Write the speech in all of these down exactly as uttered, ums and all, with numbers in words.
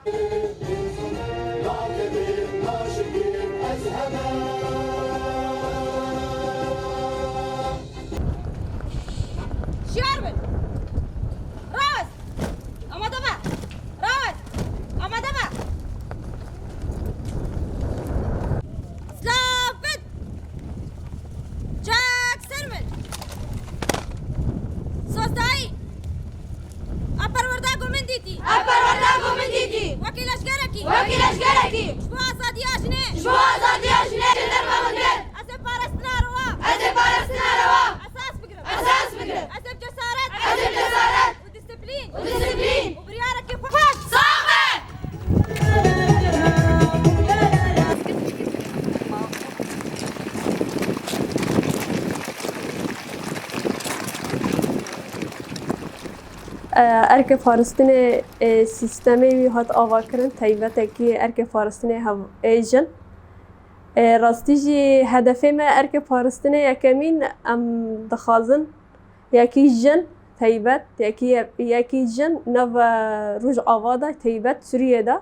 Şiyar bin. Rast. Amade be. Rast. Amade be. Silav bin. Çek ser bin. Sozdayî. Ev perwerda ku min dîtî. Ev perwerda ku min dîtî. Wekî leşgerekî. Wekî leşgerekî. Ji bo azadiya jinê. Ji bo azadiya jinê. Ji derve min girt. Ez ê parastina rewa. Ez ê parastina rewa. Esas bigirim. Esas bigirim. Ez ê bi cesaret. Ez ê bi cesaret. Û disiplîn. Û disiplîn. Û biryarekî xweş. Sax be! Erkê parastinê, e, sîstemê wî hat avakirin, teybetekî erkê parastinê hev-, ê jin. E, rastî jî hedefê me erkê parastinê yekemîn, em dixwazin yekî jin teybet, yekî, yekî jin nav, e, Rojava de teybet Sûriyê de.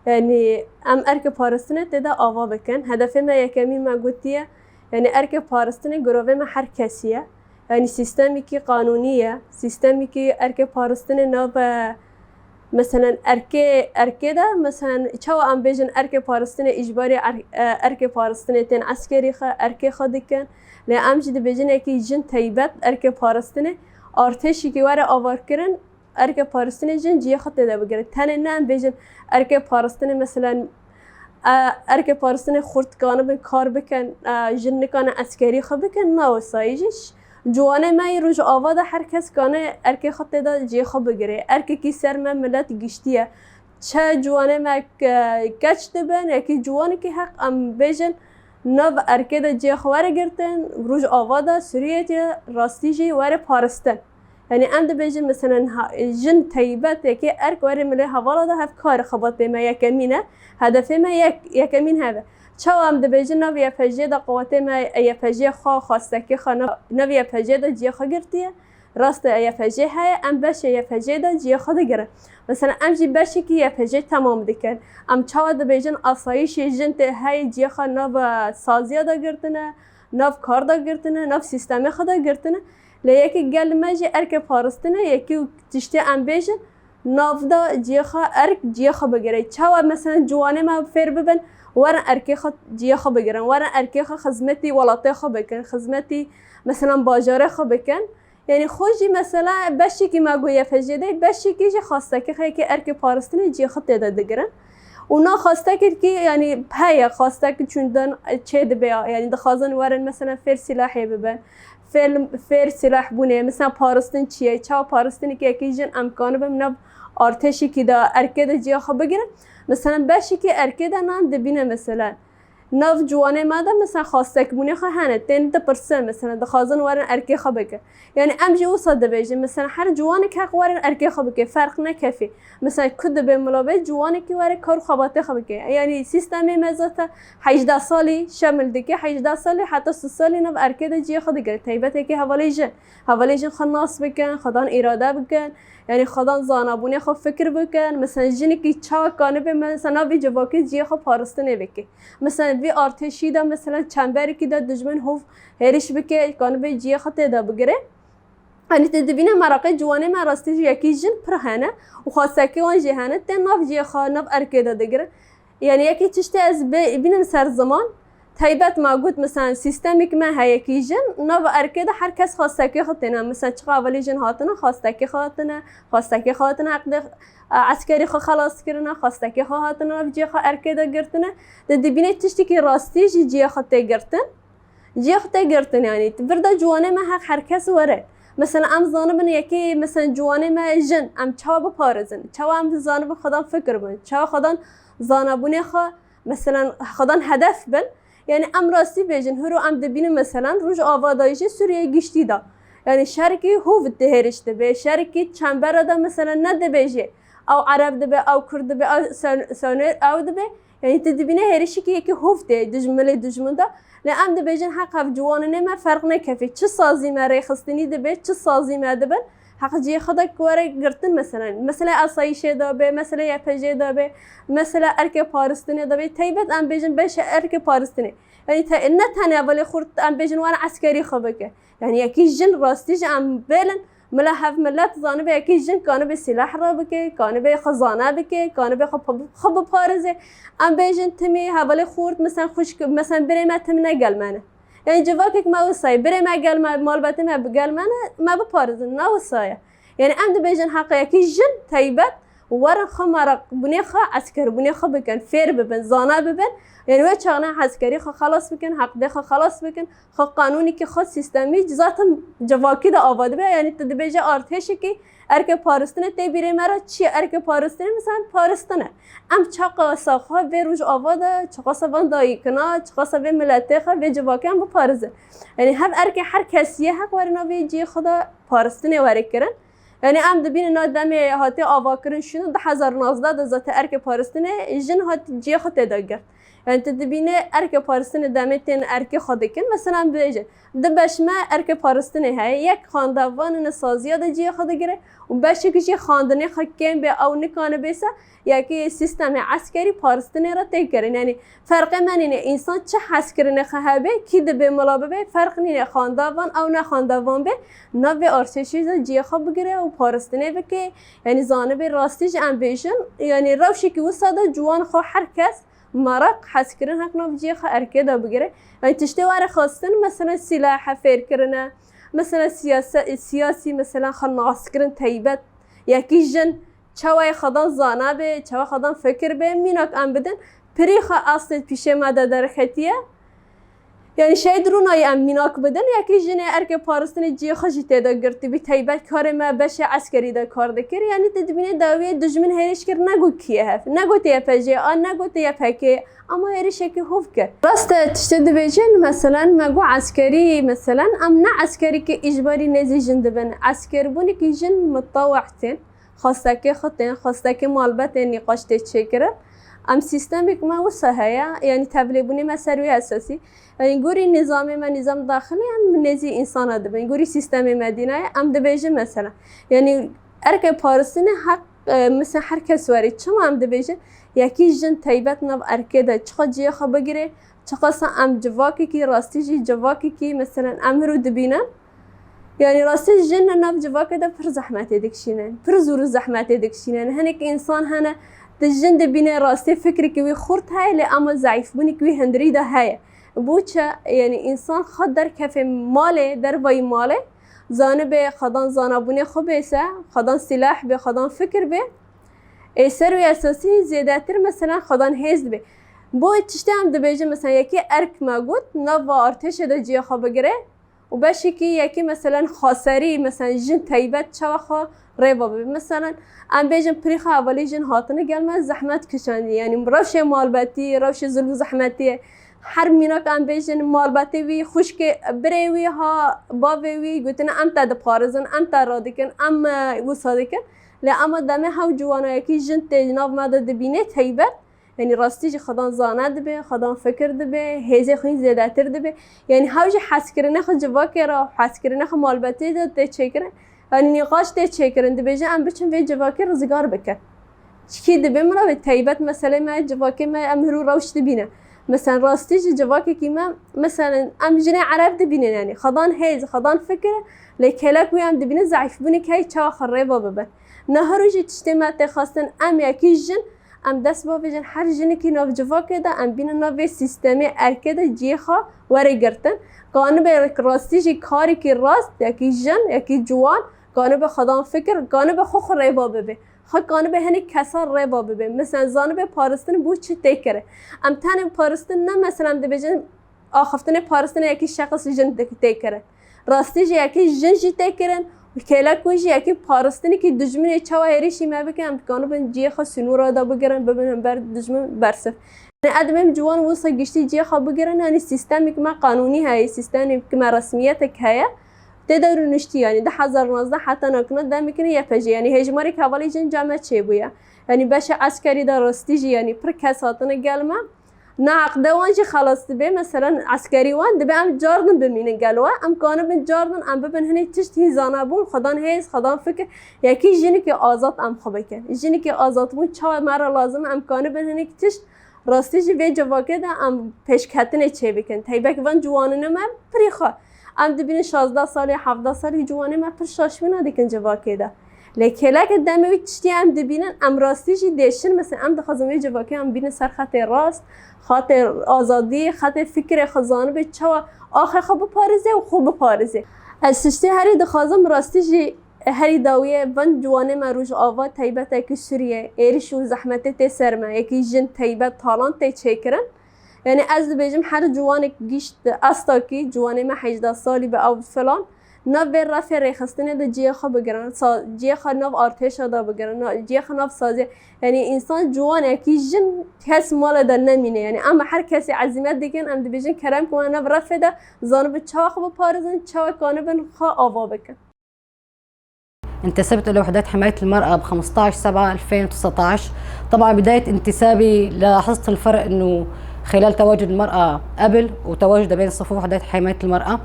Yanî em erkê parastinê tê de ava bikin. Hedefê me yekemîn me gotiye, yanî erkê parastinê girovê me her kesî ye. Yanî sîstemekî qanûnî ye. Sîstemekî erkê parastinê nabe, meselen, erkê, erkê de, meselen, çawa em bêjin erkê parastinê îcbarî er-, e, erkê parastinê tên eskerî xwe, erkê xwe dikin. Lê em jî dibêjin yekî jin teybet erkê parastinê artêşîkî were avarkirin, erkê parastinê jin cihê xwe tê de bigire. Tenê ne em bêjin erkê parastinê, meselen, e, erkê parastinê xurt kanibin kar bikin, e, jin nikane eskerî xwe bikin, na wisa ye jî. Ciwanê me yê Rojava de her kes kane erkê xwe tê de cihê xwe bigire. Erkekî ser me milet giştiye. Çi ciwanê me ke-, keç dibin, yekî ciwanekî heq em bêjin, nav erkê de cihê xwe were girtin, Rojava de, Sûriyê de rastî jî were paristin. Yanî em dibêjin, meselen, ha, jin teybet yekê erk were milê hevala de hev kar xebatê me yekemîn e. Hedefê me yek, yekemîn hev e. Çawa em dibêjin nav Y P G de qewetê me, Y P G xwe, xwestekê xwe nav, nav Y P G de cihê xwe girtiye. Rast e, Y P G heye, em beşê Y P G de cihê xwe digirin. Mesela em jî beşekî Y P G temam dikin. Em çawa dibêjin asayîşê jin tê heye cihê xwe nav saziya de girtine, nav kar de girtine, nav sîstemê xwe de girtine. Lê yekî gel me jî erkê paristine, yekî tiştê em bêjin, nav de cihê xwe erk cihê xwe bigire. Çawa mesela ciwanê me fêr bibin, werin erkê xwe cihê xwe bigirin, werin erkê xwe xizmetî welatê xwe bikin, xizmetî mesela bajarê xwe bikin. Yanî xwe jî mesela beşekî me got Y P G de, beşekî jî xwestekê xwe yekê erkê paristinê cihê xwe tê de digirin. Û na xwestekê ki, yanî heye, xwestek çûndan çê dibe, yanî dixwazin werin mesela fêr silahê bibin, fêr, fêr silah bûnê, mesela paristin çi ye, çawa paristinekî yekî jin em kanibin nav artêşekî de erkê de cihê xwe bigirin. Mesela beşekî erkê de nan dibîne mesela. Nav ciwanê me de, mesela, xwestekbûnê xwe hene, tên dipirsin, mesela, dixwazin werin erkê xwe bikin. Yanî em jî wisa dibêjin, mesela, her ciwanek heq werin erkê xwe bike, ferq nekefî. Mesela, ku dibe mila be, ciwanekî were kar û xebatê xwe bike. Yanî sîstemê me zaten hejdeh salî şemil dike, hejdeh salî heta sî salî nav erkê de cihê xwe digire. Teybetekî hevalê jin. Hevalê jin xwe nas bikin, xwedan îrade bikin. Yanî xwedan zanabûnê xwe fikir bikin. Mesela, jinekî çawa kanibe, mesela, nav vî civakê cihê xwe paristinê bike. Mesela vî artêşî de mesela çemberekî de dijmin hov hêriş bike, kanibe cihê xwe tê de bigire. Yanî tu dibîne meraqê ciwanê me rastî jî yekî jin pir hene û xwestekê wan jî hene, tên nav cihê xwe, nav erkê de digirin. Yanî yekî tiştê ez bê-, bînim ser ziman, teybet me got, mesela sîstemêk me heye yekî jin, nav erkê de her kes xwestekê xwe têne. Mesela çiqa hevalê jin hatine, xwestekê xwe hatine, xwestekê xwe hatine, eqdê, e, eskerî xwe xelas kirine, xwestekê xwe hatine, nav cihê xwe erkê de girtine. De dibîne tiştekî rastî jî cihê xwe tê girtin. Cihê xwe tê girtin, yanî vir de ciwanê me heq her kes were. Mesela em zanibin yekê, mesela ciwanê me jin, em çawa biparêzin? Çawa em zanibin xwedan fikir bin? Çawa xwedan zanabûnê xwe, mesela xwedan hedef bin? Yanî em rastî bêjin, hiro em dibînin, mesela Rojava de jî Sûriye giştî de. Yanî şerekî hov tê hêriş dibe, şerekî çembera de, mesela ne dibêje, ew Ereb dibe, ew Kurd dibe, ew Sen-, Senêr ew dibe. Yanî tu dibîne hêrişekî yekî hov tê dij-, milê dijmin de. Lê em dibêjin heq hev ciwanê me ferq nekefî. Çi sazî me rêxistinî dibe, çi sazî me dibin, Heq cihê xwe de were girtin, meselen, mesele asayîşê de be, mesele Y P J'ê de be, mesele erkê paristinê de be, taybet em bêjin beşê erkê paristinê. Yanî te-, ne tenê hevalê xurt em bêjin were eskerî xwe bike. Yanî yekî jin rastî jî em bêlin, mila hev milet zanibe yekî jin kanibe sîlah re bike, kanibe xwe zana bike, kanibe xwe bi-, xwe biparize. Em bêjin timî hevalê xurt, mesen xwişk, mesen birê me tim ne gel me ne. Yanî civakek me wisa ye, birê me gel me, malbetê me bi gel me ne, me biparizin, ne wisa ye. Yanî em dibêjin heqê yekî jin taybet werin xwe meraqbûnê xwe, eskerbûnê xwe bikin, fêr bibin, zana bibin. Yanî wê çaxne eskerî xwe xelas bikin, heqdê xwe xelas bikin, xwe qanûnekî xwe sîstemî zaten civakî de ava dibe. Yanî tu dibêje artêşekî erkê paristinê tê bîrê me re çi ye? Erkê paristinê, misal, paristin e. Em çiqasa xwe vê rojava de, çiqasa van dayikina, çiqasa vê miletê xwe, vê civakê em biparizin. Yanî hev erkê her kesî ye, heq were navê cihê xwe de paristinê were kirin. Yanî em dibînin na demê hatiye avakirin şûn, du hezar û nozdeh de zaten erkê paristinê jin hat cihê xwe tê de girt. Yanî tu dibînî erkê paristinê demê tên erkê xwe dikin. Mesela em bibêjin, du beş me erkê paristinê heye, yek xandevan ine saziya de cihê xwe digire û beşek jî xandinê xwe kêm bê, ew nikane bê se, yekî sîstemê eskerî paristinê re tê kirin. Yanî ferqê me nîne, însan çi hezkirinê xwe hebe, kî dibê mala bibe, ferq nîne, xandevan ew ne xandevan bê, navê artêşî de cihê xwe bigire û paristinê bike. Yanî zanibê rastî jî em bêjin, yanî rewşekî wisa de ciwan xwe her kes meraq, hezkirin heq nav cihê xwe erkê de bigire. Yanî tiştê were xwestin, mesela sîlahe fêr kirine, mesela siyase-, siyasî, mesela xwe naskirin taybet, yekî jin çawa yê xwedan zana bê, çawa xwedan fikir bê, mînak em bidin, pirî xwe aslê pîşê me de derxetiye. Yanî şehîd rûnayî em mînak bidin, yekî jinê erkê paristinê cihê xwe jî tê de girtî bî, taybet karê me beşê eskerî de kar dikir. Yanî tu dibînî dawiyê dijmin hêrîş kir, ne got kî ye hev, ne got Y P J a, ne got Y P G, ama hêrîşekî hov kir. Rast e, tiştê dibêjin, meselen, me got eskerî, meselen, em ne eskerî ke îcbarî nêzî jin dibin. Eskerbûnekî jin mitaweh tên, xwestekê xwe tên, xwestekê malbetê nîqaş tê çêkirin. Em sîstemêk me wisa heye, yanî tevlêbûnê me ser wê esasî. Yanî gorî nîzamê me, nîzam daxilî, em nêzî însana dibin. Gorî sîstemê Medînayê, em dibêjin mesela. Yanî erkê paristinê heq, e, mesela her kes were. Çima em dibêjin? Yekî jin taybet nav erkê de çiqa cihê xwe bigire, çiqasa em civakekî, rastî jî civakekî, mesela em hiro dibînin. Yanî rastî jin li nav civakê de pir zehmetê dikişînin, pir zor û zehmetê dikişînin. Hinek însan hene, tu jin dibîne rastî fikrekî wî xurt heye, lê ama zeîfbûnekî wî hundirî de heye. Bo çi? Yanî însan xwe derkeve malê, dervayî malê, zanibe xwedan zanabûnê xwe bê se, xwedan sîlah bê, xwedan fikir bê. Ê ser wê esasî zêdetir mesela xwedan hêz dibe. Bo tiştê em dibêjin, mesela yekê erk me got, nava artêşê de cihê xwe bigire, û beşekî yekî, meselen, xweserî, meselen, jin teybet çawa xwe rêva bibe. Meselen, em bêjin pirî xwe hevalî jin hatine gel me zehmet kişandî. Yanî rewşê malbetî, rewşê zilm û zehmetî ye. Her mînak em bêjin malbetê wî, xwişkê, birê wî ha bavê wî gotine, em te diparizin, em te radikin, em, e, wisa dikin. Lê ema demê hew ciwana yekî jin tê nav me de dibîne teybet, Yanî rastî jî xwedan zana dibe, xwedan fikir dibe, hêzê xwe yî zêdetir dibe. Yanî hew jî hezkirinê xwe civakê re, hezkirinê xwe malbetê de tê çêkirin. Yanî nîqaş tê çêkirin, dibêje em biçin vê civakê rizgar bikin. Çikî dibê min re vê teybet meselê me, civakê me em hiro rewş dibîne. Mesela rastî jî civakekî me, mesela em jinê ereb dibînin, yanî xwedan hêz, xwedan fikir, lê kêlek wî em dibînin zeîfbûnê key çawa xwe rêva bibin. Nahiro jî tiştê me tê xwestin, em yekî jin, Em dest bavêjin her jinekî nav civakê de, em bînin nav vê sîstemê erkê de cihê xwe were girtin. Kanibe rastî jî karekî rast, yekî jin, yekî ciwan, kanibe xwedan fikir, kanibe xwe xwe rêva bibe. Xwe kanibe hinek kesan rêva bibe. Misal zanibe paristin bo çi tê kirin. Em tenê paristin ne, mesela em dibêjin, axiftinê paristinê yekî şexs jin di-, tê kirin. Rastî jî yekî jin jî tê kirin û kêlek wî jî yekî paristinekî dijminê çawa êrîşî me bikin, em dikanibin cihê xwe sînora de bigirin, bibin ber dijmin bersiv. Yanî edimê em ciwan wisa giştî cihê xwe bigirin, yanî sîstemêk me qanûnî heye, sîstemêk me resmiyetek heye. Tê de rûniştî, yanî du hezar û nozdeh heta nakine demekine Y P J, yanî hêjmarek hevalî jin cem me çêbûye. Yanî beşê eskerî de rastî jî, yanî pir kes hatine gel me. Na eqde wan jî xelas dibe, meselen eskerî wan dibe em cardin bimînin gelo, em kanibin cardin, em bibin hinî tişt hîn zanebûn, xwedan hêz, xwedan fikir, yekî jinikê azad em xwe bikin. Jinikê azadbûn çawa me re lazim e, em kanibin hinî tişt rastî jî vê civakê de em pêşketinê çêbikin. Teybek van ciwanine me pirî xwe. Em dibînin şazdeh salî, hevdeh salî ciwanê me pir şaşmîna dikin civakê de. Lê kêleke demê wî tiştî em dibînin, em rastî jî dêşin, mesela em dixwazin wê civakê em bînin ser xetê rast, xetê azadî, xetê fikirê xwe zanibe çawa axê xwe biparêze û xwe biparêze. Ez tiştê herî dixwazim rastî jî herî dawiyê van ciwanê me Rojava teybetekî Sûriye, êrîş û zehmetê tê ser me, yekî jin teybet talan tê çêkirin. Yanî ez dibêjim her ciwanek gişt estakî, ciwanê me hejdeh salî be ew filan, nav vê refê rêxistinê de ciyê xwe bigirin, sa-, ciyê xwe nav artêşa de bigirin, na-, ciyê xwe nav saziyê. Yanî însan ciwanekî jin kes mala de nemîne. Yanî em her kesî ezîmet dikin, em dibêjin kerem ku me nav refê de zanibe çawa xwe biparêzin, çawa kanibin xwe ava bikin. انتسبت إلى وحدات حماية المرأة ب خمستاش سبعة ألفين وتسعتاش. طبعًا بداية انتسابي لاحظت الفرق إنه خلال تواجد المرأة قبل وتواجدها بين صفوف وحدات حماية المرأة.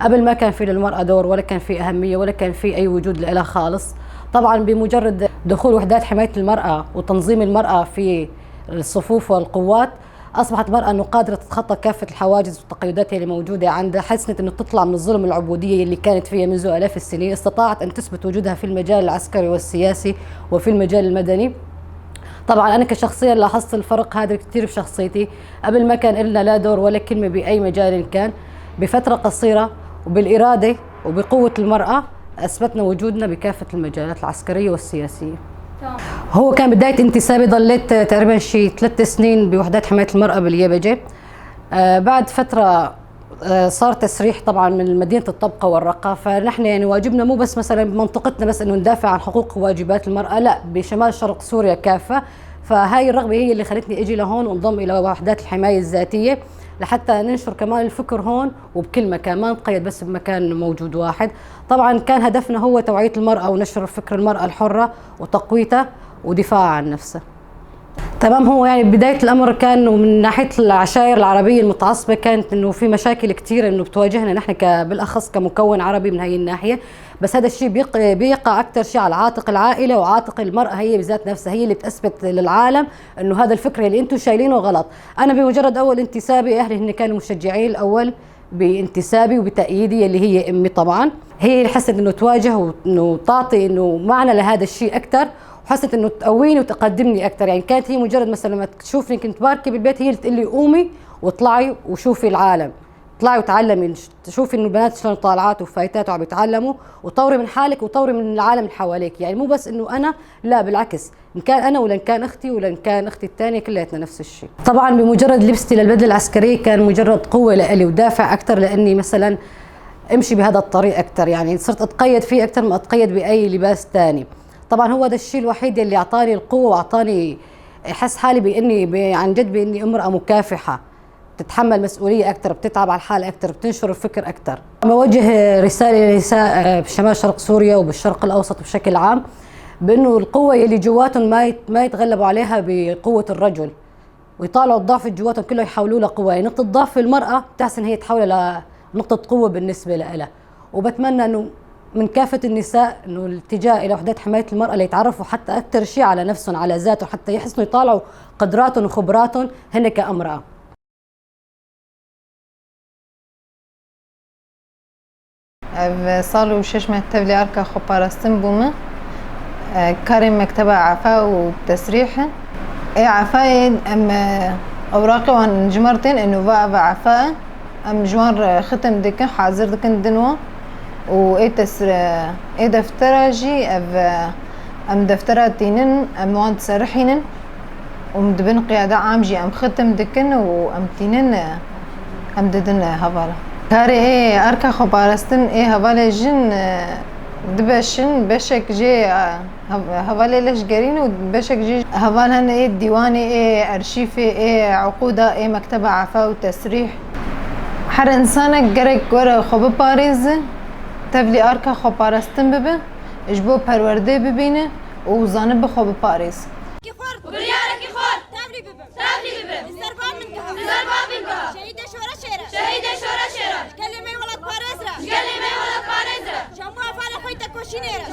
قبل ما كان في للمرأة دور، ولا كان في أهمية، ولا كان في أي وجود لإلها خالص. طبعًا بمجرد دخول وحدات حماية المرأة وتنظيم المرأة في الصفوف والقوات، أصبحت المرأة إنه قادرة تتخطى كافة الحواجز والتقيدات اللي موجودة عندها، حسنت إنه تطلع من الظلم والعبودية اللي كانت فيها منذ آلاف السنين، استطاعت أن تثبت وجودها في المجال العسكري والسياسي وفي المجال المدني. طبعًا أنا كشخصيًا لاحظت الفرق هذا كتير بشخصيتي، قبل ما كان إلنا لا دور ولا كلمة بأي مجال كان. بفترة قصيرة وبالإرادة وبقوة المرأة أثبتنا وجودنا بكافة المجالات العسكرية والسياسية. تمام. هو كان بداية انتسابي، ضليت تقريبًا شي ثلاث سنين بوحدات حماية المرأة باليبجة. آه، بعد فترة، آه، صار تسريح طبعًا من مدينة الطبقة والرقة، فنحن يعني واجبنا مو بس مثلًا بمنطقتنا بس إنه ندافع عن حقوق وواجبات المرأة، لا، بشمال شرق سوريا كافة. فهاي الرغبة هي اللي خلتني أجي لهون وانضم إلى وحدات الحماية الذاتية لحتى ننشر كمان الفكر هون وبكل مكان، ما نتقيد بس بمكان موجود واحد. طبعًا كان هدفنا هو توعية المرأة ونشر فكر المرأة الحرة وتقويتها ودفاعها عن نفسها. تمام، هو يعني بداية الأمر كان، ومن ناحية العشائر العربية المتعصبة كانت إنه في مشاكل كتير إنه بتواجهنا نحن ك-، بالأخص كمكون عربي من هاي الناحية. بس هذا الشيء بيق-، بيقع أكتر شيء على عاتق العائلة وعاتق المرأة، هي بذات نفسها هي اللي بتثبت للعالم إنه هذا الفكر اللي أنتم شايلينه غلط. أنا بمجرد أول انتسابي أهلي هن كانوا مشجعين الأول بانتسابي وبتأييدي اللي هي أمي طبعًا. هي اللي حست إنه تواجه وإنه تعطي إنه معنى لهذا الشيء أكتر، وحست إنه تقويني وتقدمني أكتر. يعني كانت هي مجرد مثلًا لما تشوفني كنت باركة بالبيت هي اللي تقول لي: "قومي واطلعي وشوفي العالم، اطلعي وتعلمي، شوفي إنه البنات شلون طالعات وفايتات وعم يتعلموا، وطوري من حالك وطوري من العالم اللي حواليك." يعني مو بس إنه أنا، لا، بالعكس، إن كان أنا ولا إن كان أختي ولا إن كان أختي التانية، كلياتنا نفس الشيء. طبعًا بمجرد لبستي للبدلة العسكرية كان مجرد قوة لإلي ودافع أكتر، لأني مثلًا أمشي بهذا الطريق أكتر، يعني صرت أتقيد فيه أكتر ما أتقيد بأي لباس تاني. طبعًا هو ده الشيء الوحيد يلي أعطاني القوة وأعطاني إحس حالي بإني ب-، عن جد بإني امرأة مكافحة، بتتحمل مسؤولية أكتر، بتتعب على الحال أكتر، بتنشر الفكر أكتر. بوجه رسالة للنساء، آه، بشمال شرق سوريا وبالشرق الأوسط بشكل عام، بإنه القوة يلي جواتهم ما يت-، ما يتغلبوا عليها بقوة الرجل، ويطالعوا الضعف اللي جواتهم كله يحولوه لقوة. يعني نقطة ضعف المرأة بتحسن هي تحولها لنقطة قوة بالنسبة لإلها. وبتمنى إنه من كافة النساء إنه الاتجاه إلى وحدات حماية المرأة ليتعرفوا حتى أكتر شيء على نفسهم، على ذاتهم، حتى يحسنوا يطالعوا قدراتهم وخبراتهم هن كامرأة. Ev sal û şeş meh tevlî arka xweparastin bûme. E, karê mekteba efa û tesrîh e. Ê efayê em, e, ewraqê wan ji me re tên, ê nûva ev efa e. Em ji wan re xitim dikin, hazir dikin din wan. Û ê tesr-, ê deftera jî ev, e, em deftera tînin, em wan diserihînin. Û em dibin qiyade am jî em xitim dikin û em tînin, em didin hevala. Karê ê erka xweparastin ê hevalê jin, e, dibeşin, beşek jê, e, hev-, hevalê leşgerîn û beşek jî heval hene ê dîwanê, ê erşîfê, ê uqûda, ê mekteba efa û tesrîh. Her însanek gerek were xwe biparêze, tevlî arka xweparastin bibe, ji bo perwerdê bibîne û zanibe xwe biparêze. Xurt. Bi biryareke xurt. Tevlî bibim. Tevlî bibim. Li ser ba min dihat. Li Yine